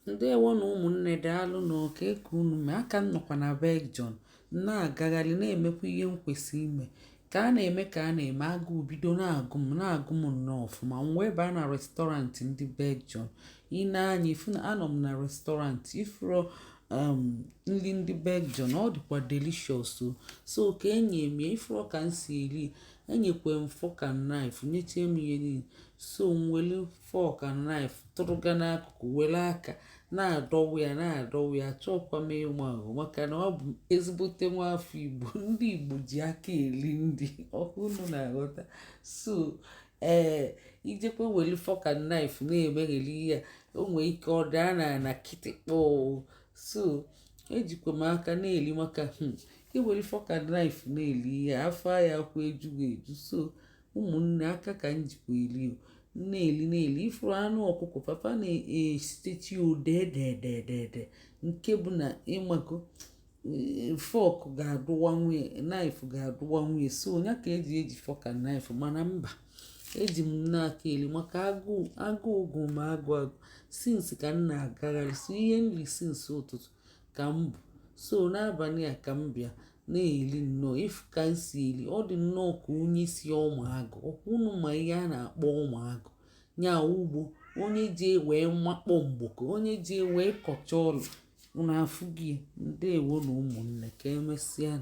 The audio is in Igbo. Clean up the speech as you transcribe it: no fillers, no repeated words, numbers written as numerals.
Ndewo na ụmụnne, daalụ nụ. Ka eke unu mee aka m nọkwa na Belgium na-agagharị, na-emekwa ihe m kwesịrị ime. Ka a na-eme, ka a na-eme, agụụ bido na-agụ m, na-agụ m nnọọ ọfụma. M wee baa na restaurant ndị Belgium. Ị na-anya ifu na anọ m na restaurant ifuro nri ndị Belgium, ọ dịkwa delicious o. So ka enye m ya, ifuro ka m si eri, enyekwe m fork and knife, nyechie m ihe niile. So m were fork and knife tụrụga n'akụkụ, were aka na-adọwa ya, na-adọwa ya. Achọkwa m ịnwa ahụ maka na ọ bụ ezigbote nwa afọ Igbo. Ndị Igbo ji aka eri nri ọkụ, unu na-aghọta. So ijekwa were fork and knife na-emegheli ihe a, o nwee ike ọ daa na kịtịkpọ. So ejikwa m aka na-eli maka iwere fork and knife na-eli ihe, afọ ya akwa ejughị eju. So ụmụnne, aka ka m jikwa eli o. Na-eli, na-eli, ifuru anụ ọkụkọ papa na-esitechi odedededede nke bụ na ịmago fork ga-adụwa nwunye, knife ga-adụwa nwunye. So ya ka eji fork and knife, mana mba, eji m n'aka eli maka agụụ. Agụụ gụ m, agụ agụ since ka m na-agagharị. So ihe nri since ụtụtụ ka m bụ, so n'abalị a ka m bịa na-eli nnọọ. Ifu ka m si eli, ọ dị nnọọ ka onye si ụmụ agụ ọkwa. Unu ma ihe a na-akpọ ụmụ agụ nya ugbo, onye ji wee makpọ mgboko, onye ji wee kọcha ọlụ. Unu afụghị? Ndewo na ụmụnne, ka emesịa.